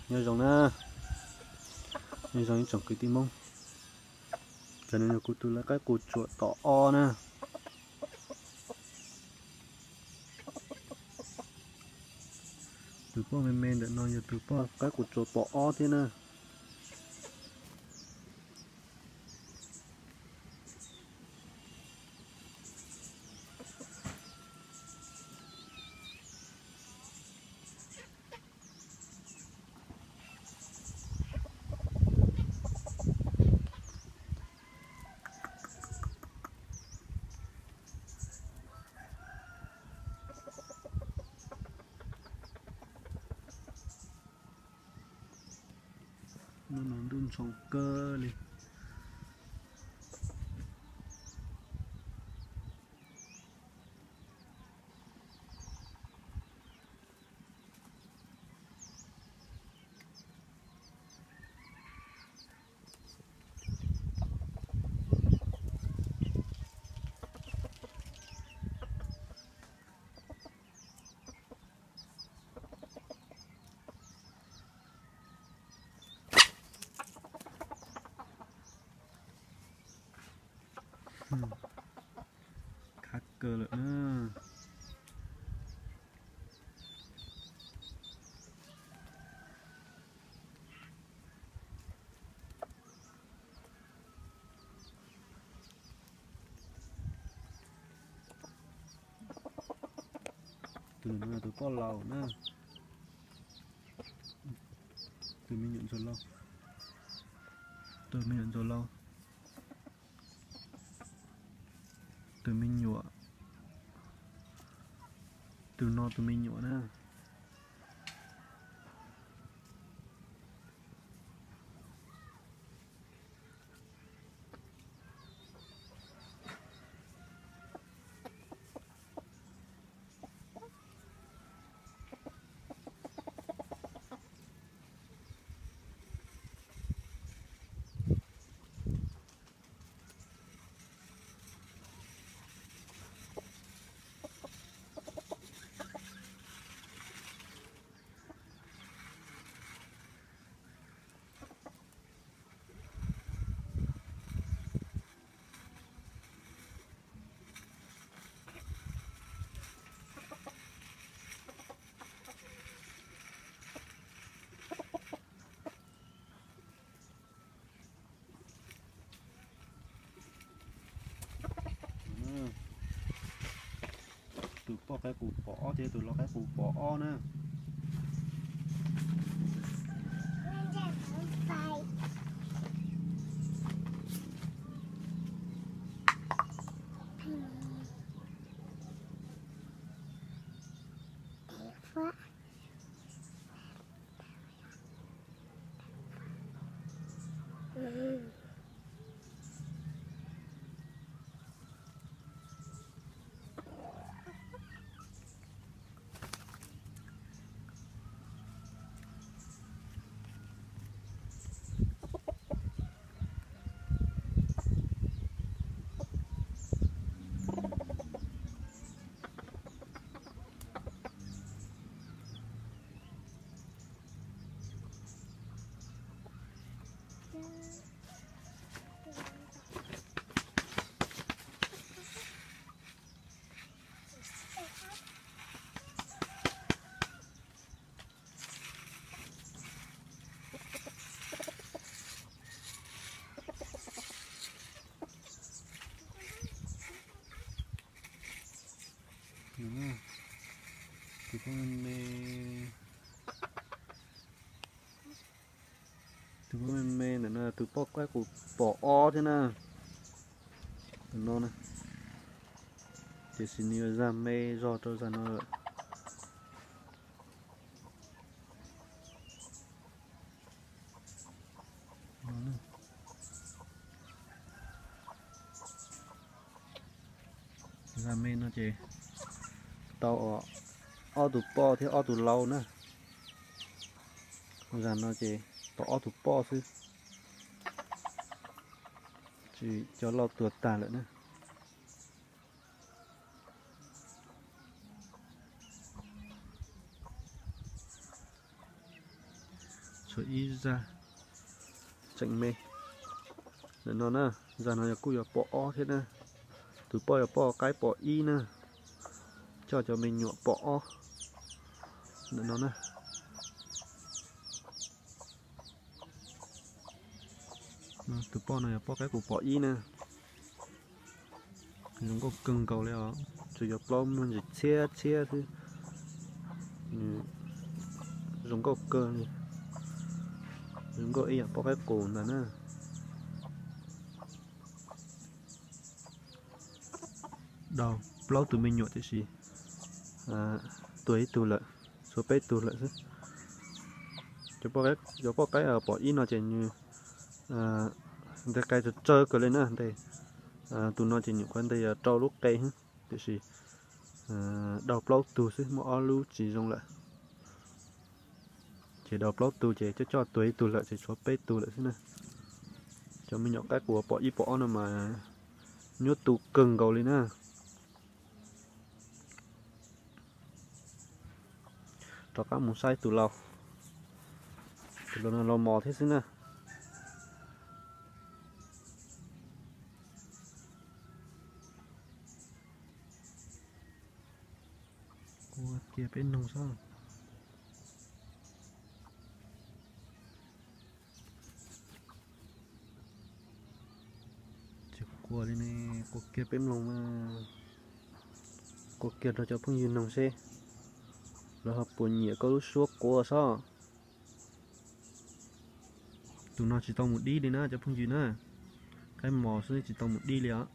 Nyob zoo na, nyob zoo ib tsoom kwv tij Hmoob. Cov no yog kuv tus lau qaib qus tsuam tom ob na. Tus poj me me ntawm no yog tus poj qaib qus tsuam tom ob thiab na. Hnub no ntuj ntshoo kawg li. Khab kawg lawm na. Tus no yog tus poj laus na. Tus me nyuam ntsuag laus. Tus me nyuam ntsuag laus. Tus me nyuam. Tus no tus me nyuam na. Tus poj qaib qus pom ob thiab tus lau qaib qus pom ob na. Tus poj me me, tus poj me me ntawm no tus poj qaib qus pom ob thiab na. Tus no na, tiam sis nws yuav zag me zog rau zag no lawm. Zag me no ces tau ob tug poj thiab ob tug lau na. Zag no ces tau ob tug poj xwb, tsis cov lau tuag tag lawm na. Ib zag tseem me ntawm no na, zag no yog kuj yog pom ob thiab na. Tus poj yog poj qaib pom ib na, coj cov me nyuam pom ob ntawm no na. Tus poj no yog poj qaib qus pom ib na. Zoo nkauj kawg nkaus li os, tsuas yog plaub muag ntsis txhiab txhiab xwb. Nws zoo nkauj kawg li, zoo nkauj ib yam poj qaib qus ntag na. Dau plaub tus me nyuam tiam sis tuag ib tug lawm, tshuav peb tug lawm xwb. Cov poj qaib pom ib no ces nws nteg qai tsawg tsawg kawg li na, nteg, tus no ces nyuam qhuav nteg rau lub qe, tiam sis dau plaub tug xwb, muaj ob lub tsis zoo lawm. Ces dau plaub tug ces coj coj tuag ib tug lawm ces tshuav peb tug lawm xwb na. Cov me nyuam qaib qus pom ib pom ob no mas nyuaj tu kawg nkaus li na. Rov qab mus saib tus laus, tus laus no laus mos thiab xwb na. Kua kiag peb noog xwb. Tsis kua li ne, kua kiag peb mloog mas, kua kiag rau cov phooj ywg noog seb lawv ho puas nyiam koj lub suab kua sob. Tus no tsis tau mus dib li na cov phooj ywg na, qaib mos xwb tsis tau mus dib li os.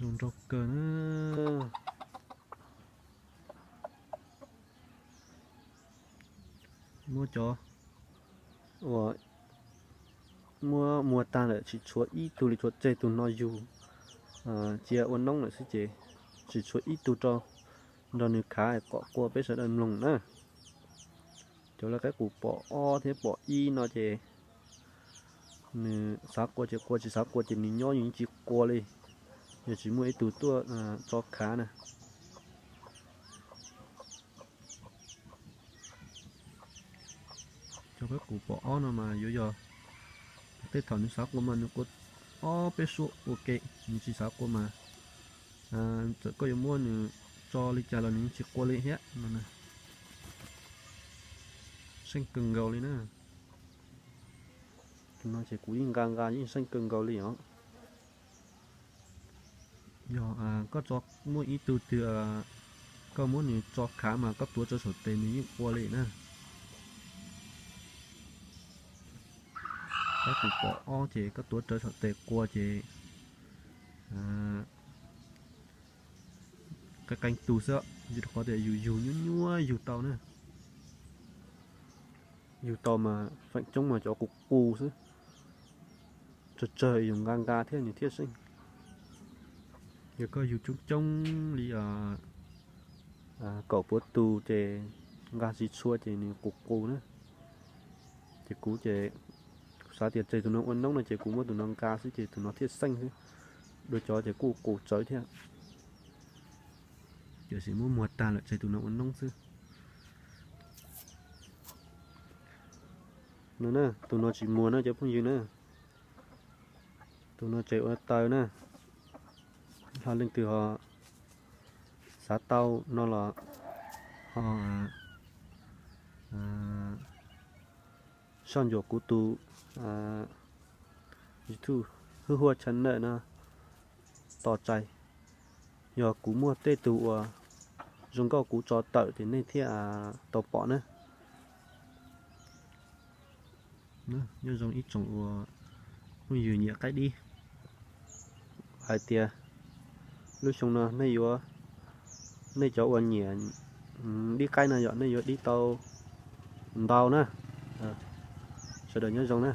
Zoo nraug kawg na. Muab cov uas muab muag tag lawm tsis tshuav ib tug li, tshuav tseg tus no yug cia ua noob lawm xwb ces tsis tshuav ib tug rau nrog nws khav kom qua peb sawv daws mloog na. Cov lawv qaib qus pom ob thiab pom ib no ces nws xav qua ces qua, tsis xav qua ces nws nyob nws tsis qua li, yog tsis muaj ib tug tuaj tso khav na. Cov qaib qus pom ob no mas yuav yog tej thaum nws xav qua mas nws qua ob peb suab ua ke, nws tsis xav qua mas txawm koj yuav muab nws tso li cas los nws tsis qua li thiab no. Seej kawg nkaus li na. Tus no ces kuv yeej nqa nqa yeej seej kawg nkaus li os. Yog koj tso, muaj ib tug twg koj muab nws tso khav mas koj tuav rawv saum tes nws yeej qua li na. Koj tus pom ob ces koj tuav rawv saum tes qua ces qee qee tus xwb, vim rau qhov tias yus yug nyuaj nyuaj yug tau na. Yug tau mas feem coob mas cov qus qus xwb, tsawg tsawg yus nqa nqa thiab nws thiaj seej. Yog koj yug coob coob li kaum puav tus ces nqa tsis tshua ces nws qus qus na. Ces kuv ces xav tias tseg tus no ua noob no ces kuv muab tus no nqa xwb ces tus no thiaj seej xwb. Dua cov ces kuj qus tsawv thiab. Tiam sis muab muag tag lawm tseg tus no ua noob xwb. No na, tus no tsis muag na cov phooj ywg na. Tus no tseg ua taw na. Ho leej twg ho xav tau no los ho soj ntsuam kuv tus YouTube Hwj Huaj channel no tos tsaib. Yog kuv muaj tej tug uas zoo nkauj kuv tso tawm ces nej thiaj tau pom na. Nyob zoo ib tsoom uas phooj ywg nyiam qaib dib, hais tias lub xyoo no nej yuav, nej cov uas nyiam dib qaib no yog nej yuav dib tau ntau na. Sawv daws nyob zoo na.